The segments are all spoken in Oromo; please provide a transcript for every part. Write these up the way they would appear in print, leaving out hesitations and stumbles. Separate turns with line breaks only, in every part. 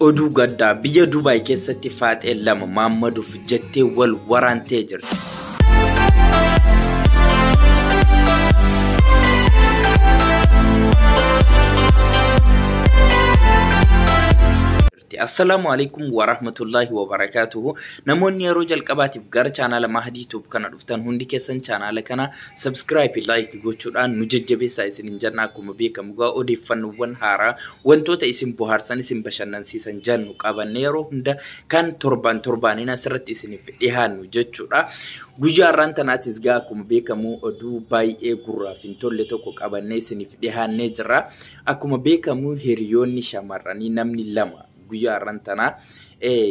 Oduu gaddaa biyya Dubaay keessatti faaxee lama Maammaduuf jettee wal waraantee jirti. Assalaamu alaikum warahmatullahi wabarakatuhu. Namoonni yeroo jalqabaatiif gara chaanaala Mahadii Tube kana dhuftan hundi keessan chaanaala kana subscribe, like gochuudhaan nu jajjabeessaa isiniin jenna. Akkuma beekamu gaa odeeffannoowwan haaraa wantoota isin bohaarsan isin bashannansiisan jennu qabanne yeroo hunda kan torbaan torbaaniin asirratti isiniif dhiyaannu jechuudha. Guyyaa har'aan tanaatis gaa akkuma beekamu oduu baay'ee gurraaf hin tolle tokko qabannee isiniif dhiyaannee jirra. Akkuma beekamu hiriyoonni shamarranii namni lama guyyaa har'aan tanaa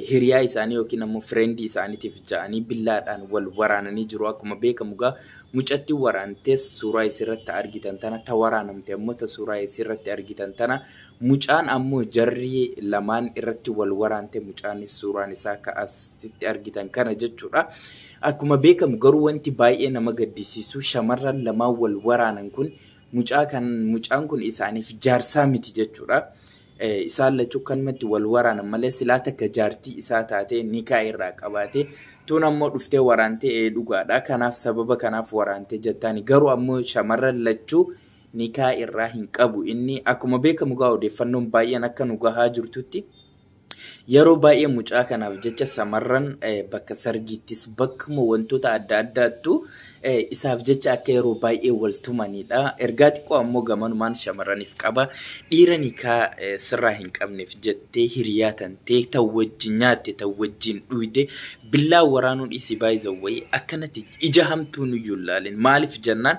hiriyaa isaanii yookiin ammoo fireendii isaaniitiif ja'anii billaadhaan wal waraananii jiru. Akkuma beekamu gaa mucattiin waraantees suuraa isirratti argitan tana, ta waraanamte ammoo ta suuraa isirratti argitan tana, mucaan ammoo jarri lamaan irratti wal waraante mucaanis suuraan isaa akka asitti argitan kana jechuudha. Akkuma beekamu garuu wanti baay'ee nama gaddisiisu shamarran lamaan wal waraanan kun mucaan kun isaaniif jaarsaa miti jechuudha. Isaan lachuu kanumatti wal waraanan malee silaa takka jaartii isaa taatee nikaa irraa qabaate tun ammoo dhuftee waraantee dhugaadha. Kanaaf sababa kanaaf waraantee jettaani. Garuu ammoo shamarran lachuu nikaa irraa hin qabu. Inni akkuma beekamu gaa odeeffannoon baay'een akka nu gahaa jirtutti yeroo baay'ee mucaa kanaaf jecha shamarran bakka sargiittis bakkuma wantoota adda addaattu isaaf jecha akka yeroo baay'ee wal tumanidha. Ergaa xiqqoo ammoo gamanumaan shamarraniif qaba. Dhiira nikaa sirraa hin qabneef jettee hiriyaa tantee tan wajjin nyaatte tan wajjin dhuyde billaa waraanuu dhiisii baay'ee wayii akkanatti ija hamtuu nuyyuu ilaalin. Maaliif jennaan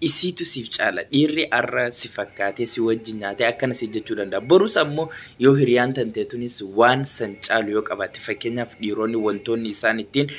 isiitu siif caala. Dhiirri har'a si fakkaatee si wajjin nyaatee akkana si jechuu danda'a. Borus ammoo yoo hiriyaan tantee tunis waan san caalu yoo qabaatte fakkeenyaaf dhiironni wantoonni isaan ittiin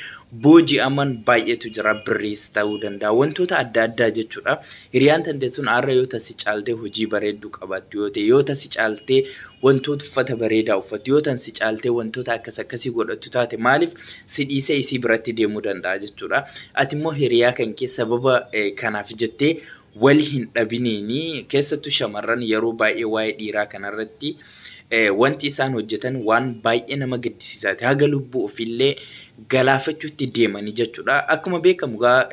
booji'aman baay'eetu jira. Birriis ta'uu danda'a. Wantoota adda addaa jechuudha. Hiriyaan tantee tun har'a yoo tasi caaltee hojii bareedduu qabaattu yoo ta'e, yoo tasi caaltee wantoota uffata bareedaa uffatu, yoo tasi caaltee wantoota akkas akkasii godhattu taate maaliif si dhiisee isii biratti deemuu danda'a jechuudha. Ati immoo hiriyaa kan kee sababa kanaaf jettee wal hin dhabiniini. Keessattuu shamarran yeroo baay'ee waa'ee dhiiraa kanarratti wanti isaan hojjetan waan baay'ee nama gaddisiisaati. Haga lubbuu ofiillee galaafachuutti deemanii jechuudha. Akkuma beekamu gaa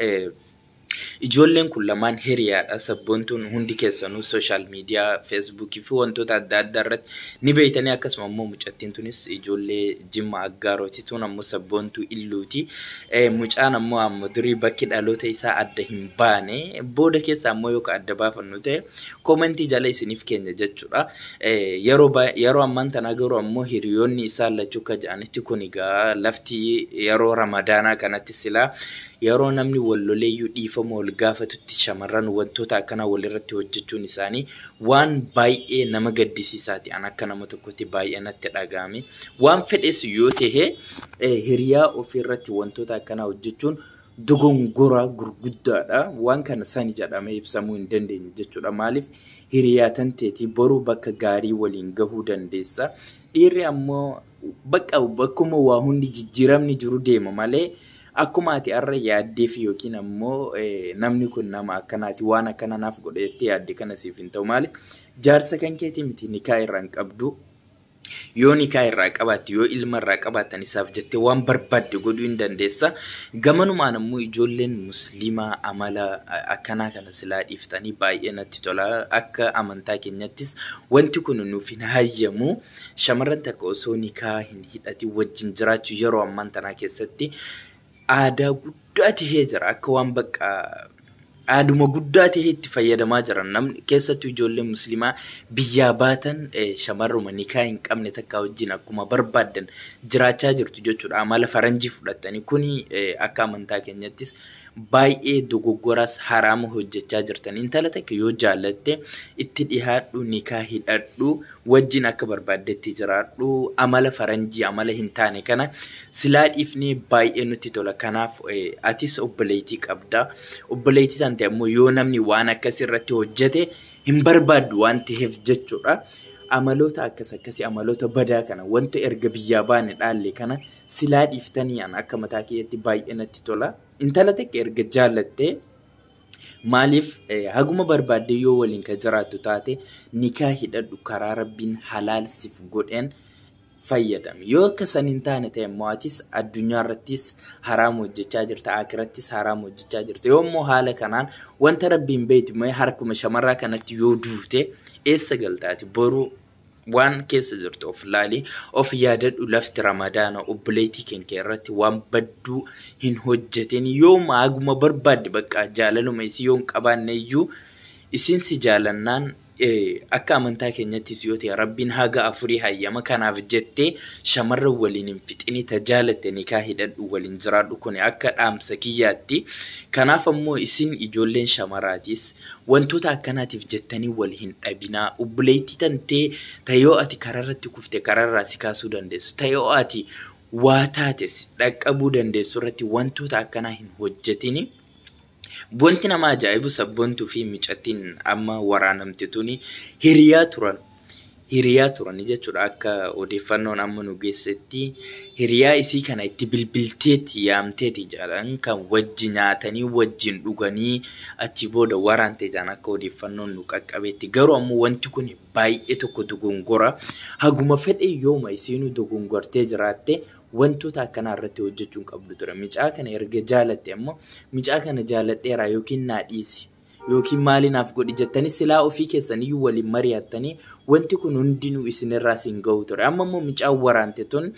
ijoolleen kun lamaan hiriyaadha. Sabboontuun hundi keessanuu sooshaal miidiyaa, feesbuukii fi wantoota adda addaa irratti ni beektanii. Akkasuma immoo mucattiin tunis ijoollee Jimma Aggaarooti. Tun ammoo sabboontuu Illuuti. Mucaan ammoo amma durii bakki dhaloota isaa adda hin baane. Booda keessa ammoo yookaan adda baafannu ta'e koomentii jala isiniif keenya jechuudha. Yeroo ammaan tanaa garuu ammoo hiriyoonni isaan lachuu akka jedhanitti kun egaa lafti yeroo Ramadaanaa kanatti silaa yeroo namni wal loleeyyuu dhiifama wal gaafatutti shamarran wantoota akkanaa walirratti hojjechuun isaanii waan baay'ee nama gaddisiisaati. An akka nama tokkotti baay'ee natti dhaga'ame. Waan fedhes yoo ta'e hiriyaa ofiirratti wantoota akkanaa hojjechuun dogongora gurguddaadha. Waan kana sani jedhamee ibsamuu hin dandeenye jechuudha. Maaliif hiriyaa tanteetii boruu bakka gaarii waliin gahuu dandeessa. Dhiirri ammoo bakka bakkuma waa hundi jijjiiramni jiru deema malee akkuma ati har'a yaaddeef yookiin ammoo namni kun nama akkanaati waan akkana naaf godhe jettee yaadde kana siif hin ta'u. Maali jaarsa kan keetii miti nikaa irraa hin qabdu. Yoo nikaa irraa qabaatte yoo ilma irraa qabaattan isaaf jettee waan barbaadde godhuu hin dandeessa. Gamanumaan ammoo ijoolleen musliimaa amala akkanaa kana silaa dhiiftanii baay'ee natti tola. Akka amantaa keenyattis wanti kun nuuf hin hayyamu. Shamarran takka osoo nikaa hin hidhatin wajjin jiraachuu yeroo ammaan tanaa keessatti aadaa guddaa tahee jira. Akka waan bakka aaduma guddaa tahee itti fayyadamaa jiran namni keessattuu ijoolleen musliimaa biyyaa baatan shamarruma nikaa hin qabne takka wajjin akkuma barbaaddan jiraachaa jirtu jechuudha. Amala faranjii fudhatanii kuni akka amantaa keenyattis baay'ee dogoggoraas haraama hojjechaa jirtan. Intala takka yoo jaallatte itti dhihaadhu, nikaa hidhadhu, wajjin akka barbaaddetti jiraadhu. Amala faranjii amala hin taane kana silaa dhiifnee baay'ee nutti tola. Kanaaf atis obboleettii qabda. Obboleettii tante ammoo yoo namni waan akkasii irratti hojjete hin barbaaddu waan ta'eef jechuudha. Amaloota akkas akkasii amaloota badaa kana wanta erga biyyaa baane dhaalle kana silaa dhiiftanii an akka mataa kiyyatti baay'ee natti tola. Intala takka erga jaallattee maaliif haguma barbaadde yoo waliin ka jiraattu taate nikaa hidhadhu karaa rabbiin halaal siif godheen fayyadami. Yoo akka san hin taane ta'e immoo atis addunyaa irrattis haraam hojjechaa jirta, akirattis haraam hojjechaa jirta. Yoo immoo haala kanaan wanta rabbiin beektu mee harkuma shamarraa kanatti yoo duute eessa galtaati? Boruu waan keessa jirtu of laali, of yaadadhu. Lafti Ramadaana, obboleettii keenya irratti waan badduu hin hojjetin. Yoo maaguma barbaadde bakka jaalaluma isii yoo hin qabaanne iyyuu isin si jaalannaan akka amantaa keenyattis yoo ta'e rabbiin haga 4 hayyama. Kanaaf jettee shamarran waliin hin fixini, tajaalatte nikaa hidhadhu, waliin jiraadhu. Kun akka dhaamsa kiyyaatti. Kanaaf ammoo isin ijoolleen shamaraatis wantoota akkanaatiif jettanii wal hin dhabinaa. Obboleettii tantee tayoo ati kararratti kufte kararraa si kaasuu dandeessu, tayoo ati waa taates dhaqqabuu dandeessu irratti wantoota akkanaa hin hojjetini. Wanti nama ajaa'ibu Sabboontuu fi mucattiin amma waraanamte tuni hiriyaa turan. Hiriyaa turanii jechuudha. Akka odeeffannoon amma nu geessetti hiriyaa isii kana itti bilbilteetti yaamteeti jedhan, kan wajji nyaatanii wajjin dhuganii achi booda waraante jedhan akka odeeffannoon nu qaqqabeetti. Garuu ammoo wanti kun baay'ee tokko dogongora. Haguma fedhe yooma isiinuu dogongortee jiraatte wantoota akkanaa irratti hojjechuu hin qabdu ture. Mucaa kana erga jaalatte ammoo mucaa kana jaaladheera yookiin naa dhiisi yookiin maali naaf godhi jettanii silaa ofii keessaniyyuu waliin mari'attanii wanti kun hundinuu isinirraa siin gahu ture. Amma immoo mucaan waraante tun,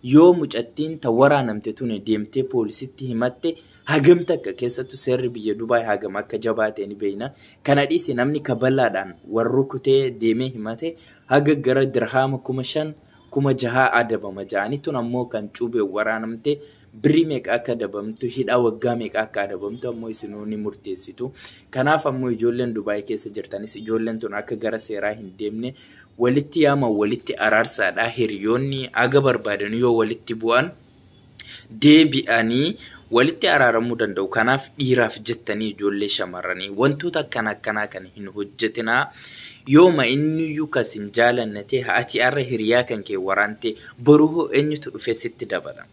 yoo mucattiin ta waraanamte tun deemtee poolisitti himatte, hagam takka keessattuu seerri biyya Dubaay hagam akka jabaa ta'e ni beekna. Kana dhiisi, namni kabalaadhaan warri kutee deemee himate haga gara dirhaama 5,000 6,000 adabama ja'anii, tun ammoo kan cuubee waraanamte birrii meeqa akka adabamtu, hidhaa waggaa meeqa akka adabamtu ammoo isinuu ni murteessitu. Kanaaf ammoo ijoolleen Dubaay keessa jirtanis ijoolleen tun akka gara seeraa hin deemne walitti yaama, walitti araarsaadha. Hiriyoonni haga barbaadan yoo walitti bu'an deebi'anii walitti araaramuu danda'u. Kanaaf dhiiraaf jettanii ijoollee shamarranii wantoota akkana akkanaa kana hin hojjetinaa. Yooma inni iyyuu kas hin jaalanne ta'e ati har'a hiriyaa kan kee waraante boruu hoo eenyutu dhufee sitti dabala?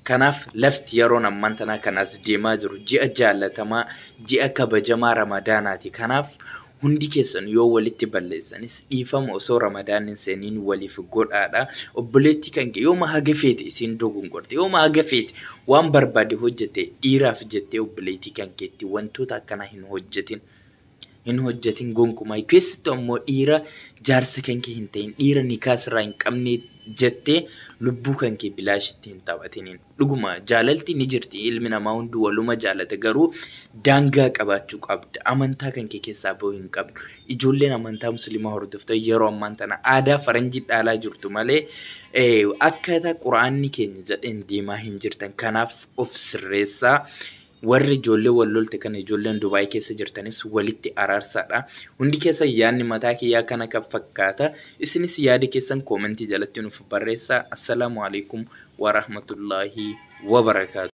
Kanaaf lafti yeroon ammaan tanaa kan as deemaa jiru ji'a jaalatamaa, ji'a kabajamaa Ramadaanaati. Kanaaf hundi keessan yoo walitti balleessanis dhiifama osoo Ramadaan hin seeniin waliif godhaadha. Obboleettii kan kee yooma haga feete isiin dogongorte, yooma haga feete waan barbaade hojjete, dhiiraaf jettee obboleettii kan keetti wantoota akkanaa hin hojjetin. Hin hojjetin gonkumaa. Keessattuu ammoo dhiira jaarsa kan kee hin ta'in, dhiira nikaa sirraa hin qabne jettee lubbuu kan kee bilaashitti hin taphatiniin. Dhuguma jaalalti ni jirti, ilmi namaa hundi waluma jaalata, garuu daangaa qabaachuu qabda. Amantaa kan kee keessaa bahuu hin qabdu. Ijoolleen amantaa musliimaa hordoftan yeroo ammaan tana aadaa faranjii dhaalaa jirtu malee akkaataa quraanni keenya jedheen deemaa hin jirtan. Kanaaf of sirreessaa. Warri ijoollee wal lolte kana, ijoolleen Dubaay keessa jirtanis walitti araarsaadha. Hundi keessa yaadni mataa kiyyaa kana kan fakkaata. Isinis yaada keessan koomentii jalatti nuuf barreessaa. Assalaamu alaikum wa rahmatullaahi wa barakaatu.